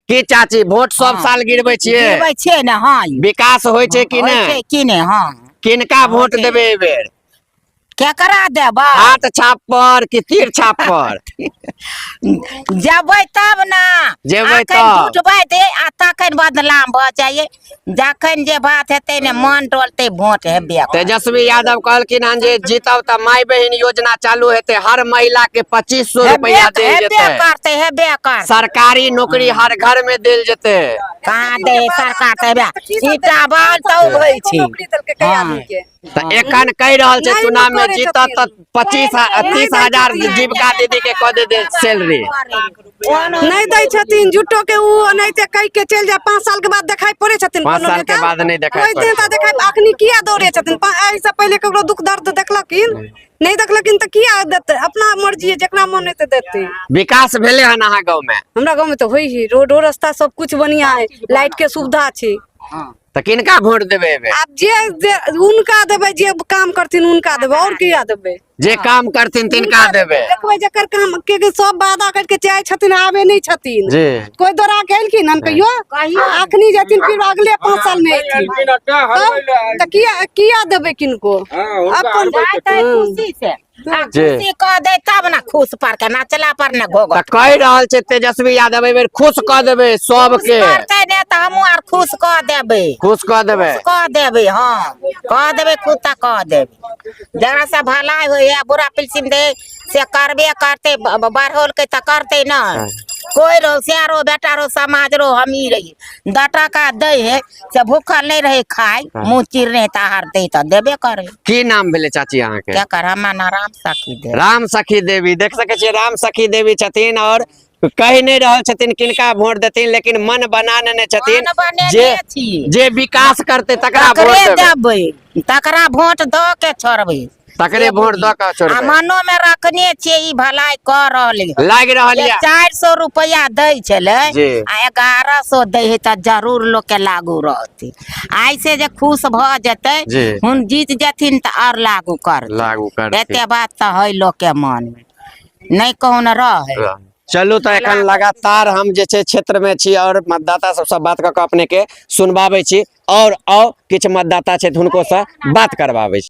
की चाची, वोट सब साल गिरबै छियै? गिरबै छियै ने, हँ। विकास होइ छै कि होइ नहि? छै कि नहि, हँ। किनका वोट छै। देबै एहि बेर? केकरा देबै? हाथ छाप पर कि तीर छाप पर? जेबै तब ने। जेबै अखन तब। झूठ बाजि आ तखन बदनाम भऽ जाइए। जखन जे बात हेतै ने, मन डोलतै, वोट हेबे करतै। तेजस्वी यादव कहलखिन हन जे जीतब तऽ माय बहिन योजना चालू हेतै, हर महिला के 2500 हेबे रुपया देल हेबे जेतै, करतै, हेबे करतै। सरकारी नौकरी हर घर में देल जेतै। कहाँ दे सरकार? तऽ हेबे ईटा बाल तऽ उभै छै। नौकरी देलकै कई आदमी के? तऽ एखन कहि रहल छै नहि चुनाव में करै जीतत तऽ छथिन। 25 30 हजार जीविका दीदी के कऽ दे सैलरी। नहि दै छथिन, झूठो के। उ ओनाहिते कहि के चलि जाय, 5 साल के बाद देखाइ पड़ै छथिन? 5 कोनो साल के नेता? बाद नहि देखाइ कोइ पड़ै। नेता देखाइ? अखनी किया दौड़े छथिन? एहिसँ पहिले ककरो दुख दर्द देखलखिन? नहि देखलखिन, तऽ किया देतै? अपना मर्जी है, जेकरा मन हेतै देतै। विकास भेलै हन अहाँ गाँव में? हमरा गाँव में तऽ होइ है, रोडो रास्ता सब कुछ बढ़िया है, लाइट के सुविधा छै। तऽ किनका वोट देबै एहि बेर? आब जे जे उनका देबै, जे काम करथिन उनका देबै, और किया देबै? जे काम करथिन तिनका देबै। देखबै जकर काम के, के सब वादा करके चाहे छथिन, आबे नहि छथिन। कोई दौड़ा के एलखिन हन कहियो? आ अखनी जेथिन, फिर अगले 5 साल में एथिन, तब तऽ किया किया देबै किनको अपन? जातै खुशी से आ खुशी कऽ दे तब ने, खुश पर के नचला पर ने घोघ। तऽ कहि रहल छै तेजस्वी यादव एहि बेर खुश कऽ देबै सबके। करतै ने तऽ हमहूँ आर खुश कऽ देबै। खुश कऽ देबै। कऽ देबै, हँ, कऽ देबै खुद तऽ कऽ देबै। जरा से भलाई होइए, बुरा पिलसिम दे से करबे करतै। बढ़ौलकै तऽ करतै ने। कोइ रहो, सियारो बेटा रहो, समाज रहो, हमही रही, 10 टका दै है से भूखल नहि रहै, खाय मुँह चिरने ताहर दै तऽ देबे करै। की नाम भेलै चाची अहाँके? केकर? हमरा ना राम सखी दे। राम सखी देवी। देख सकै छियै, राम सखी देवी छथिन और कहि नहि रहल छथिन किनका वोट देथिन, लेकिन मन बना नेने छथिन मन बनेने जे छी। जे विकास करतै तकरा वोट तकरे देबै। देबै, तकरा वोट दऽ के छोड़बै। तकरे वोट दऽ के आ छोड़बै। मनो मे रखने छियै, ई भलाई कऽ रहलै हन। लागि रहल जे यऽ 400 रुपैआ दै छलै आ 1100 दै है तऽ जरूर लोक के लागू रहतै। आइ से जे खुश भऽ जेतै, हुन जीत जेथिन तऽ आओर लागू करतै। लागू करतै। एते बात तऽ है लोक के मन मे, नहि कहूँ ने रहै। चलू, तऽ एखन लगातार हम जे छै क्षेत्र में छी और मतदाता सबसँ बात कऽ कऽ अपने के सुनबाबै छी और आउ, किछु मतदाता छथि, हुनको से बात करबाबै छी।